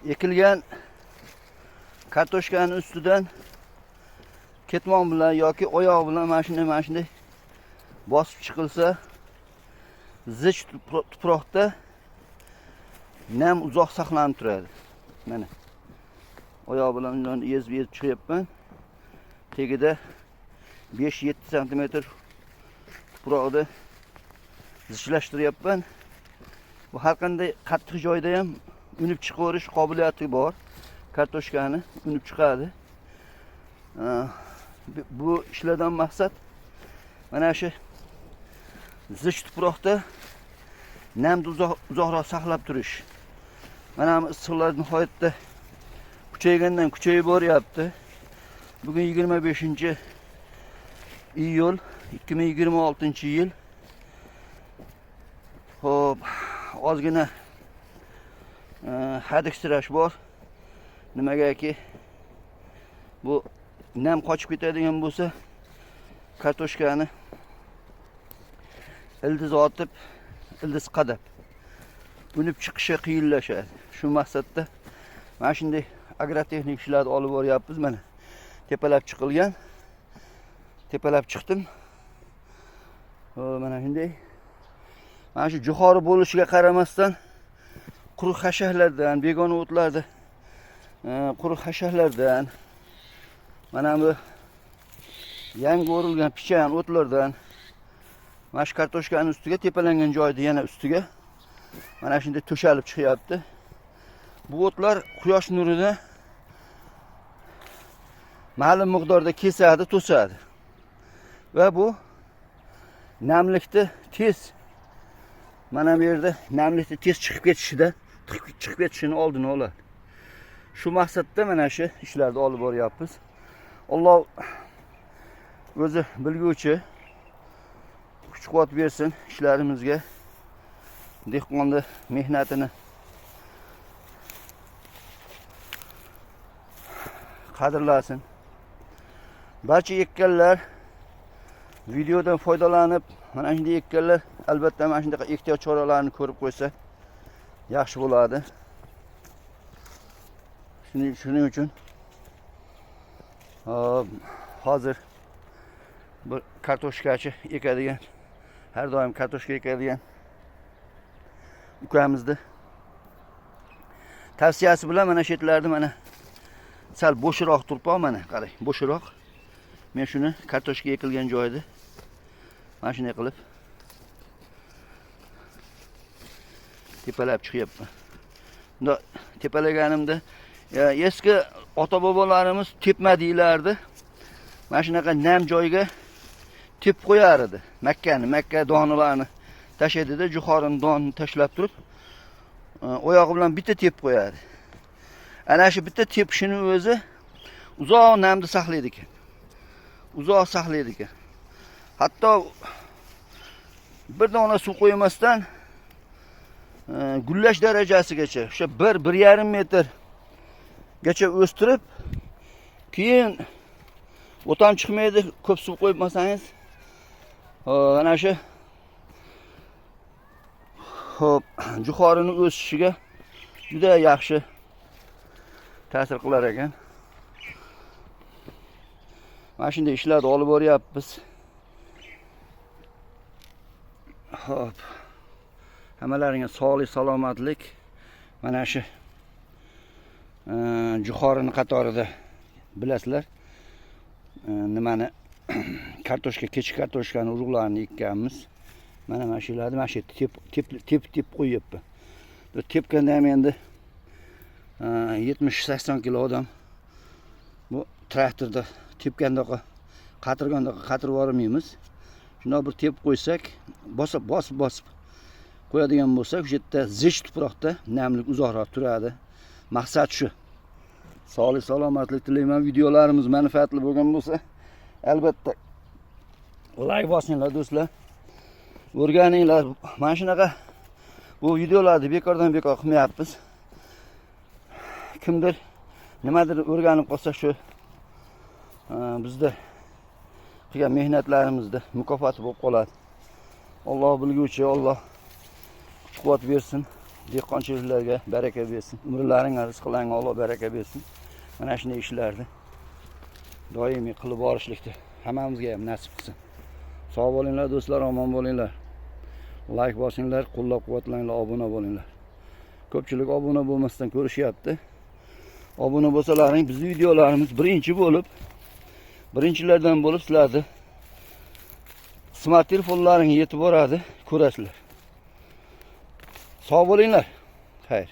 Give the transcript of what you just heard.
Ekilgan kartoshkani ustidan ketmon bilan yoki oyoq bilan mana shunday mana shunday bosib chiqilsa, zich tuproqda nam uzoq saqlanib turadi. Mana oyoq bilan undan ezib ezib chiqyapman. Tagida 5-7 santimetr tuproqni zichlashtiryapman. Bu har qanday qattiq joyda ham unib chiqaverish qobiliyati bor. Kartoshkani unib chiqadi. Bu ishlardan maqsad mana shu zich tuproqda namni uzoqroq saqlab turish. Mana bu issiqlar nihoyatda kuchaygandan kuchayib boryapti. Bugun 25 iyul 2026 yil. Xo'p, ozgina hadiksirash bor. Nimagaki bu nam qochib ketadigan bo'lsa, kartoshkani ildiz otib, ildiz qadab unib chiqishi qiyinlashadi. Shu maqsadda mana shunday agrotexnik ishlarni olib boryapmiz. Mana tepalab chiqilgan. Tepalab chiqdim. Mana shunday. Mana shu jo'xori bo'lishiga qaramasdan quruq hashaklardan, begona o'tlarni, quruq hashaklardan, mana bu yangi o'rilgan pichan o'tlardan mana shu kartoshkaning ustiga tepalangan joyda yana ustiga mana shunday to'shalib chiqyapti. Bu o'tlar quyosh nurini ma'lum miqdorda kesadi, to'sadi. Va bu namlikni tez mana bu yerda namlikni tez chiqib ketishida, chiqib ketishini oldini oladi. Shu maqsadda mana shu ishlarni olib boryapmiz. Alloh o'zi bilguvchi kuch quvvat bersin ishlarimizga. Dehqonni mehnatini qadrlasin. Barcha ekkanlar videodan foydalanib, mana shunday ekkanlar albatta mana shunday ehtiyot choralarini ko'rib qo'ysa yaxshi bo'ladi. Shuning uchun hozir bir kartoshkachi ekadigan, har doim kartoshka ekadigan ukamizni tavsiyasi bilan mana shu yerlarni mana sal bo'shroq turpoq, mana qarang, bo'shroq. Men shuni kartoshka ekilgan joyda mana shunday qilib tepalab chiqyapman. Bunda tepalaganimda eski ota-bobolarimiz tepma deyilardi. Mana shunaqa nam joyga tepib qo'yar edi. Makkani, makka donalarini tashlaydida, jo'xorini donini tashlab turib, oyog'i bilan bitta tepib qo'yadi. Ana shu bitta tepishini o'zi uzoq namni saqlaydi ekan. Uzoq saqlaydi ekan. Hatto bir dona suv qo'ymasdan gullash darajasigacha, o'sha 1-1,5 metrgacha o'stirib, keyin o'tam chiqmaydi, ko'p suv qo'ymasangiz. Ana shu xo'p, jo'xorini o'sishiga juda yaxshi ta'sir qilar ekan. Mana shunday ishlarni olib boryapmiz. Xo'p. Hammalaringga sog'lik, salomatlik. Mana shu jo'xorini qatorida bilasizlar, nimani kartoshka, kechki kartoshkani urug'larini ekkanmiz. Mana shularni mana shu yerda tep qo'yyapman. Tepganda ham endi 70-80 kilo odam bu traktorda tepgandaqa qatirgandaqa qatirib yubormaymiz. Shundoq bir tepib qo'ysak, bosib bosib bosib qo'yadigan bo'lsak, o'sha yerda zich tuproqda namlik uzoqroq turadi. Maqsad shu. Sog'lik, salomatlik tilayman. Videolarimiz manfaatli bo'lgan bo'lsa, albatta like bosinglar do'stlar. O'rganinglar. Mana shunaqa bu videolarni bekordan bekor qilmayapmiz. Kimdir nimadir o'rganib qolsa, shu bizda qilgan mehnatlarimizda mukofoti bo'lib qoladi. Alloh bilguvchi, Alloh kuch quvvat bersin. Dehqonchiliklarga baraka bersin. Umrlaringga, rizqlaringga Alloh baraka bersin. Mana shunday ishlarni doimiy qilib borishlikni hammamizga ham nasib qilsin. Sog' bo'linglar do'stlar, omon bo'linglar. Layk bosinglar, qo'llab-quvvatlanglar, obuna bo'linglar. Ko'pchilik obuna bo'lmasdan ko'rishyapti. Obuna bo'lsalaring, bizning videolarimiz birinchi bo'lib, birinchilardan bo'lib sizlarni smart telefonlaringga yetib boradi, ko'rasizlar. Sog' bo'linglar. Xayr.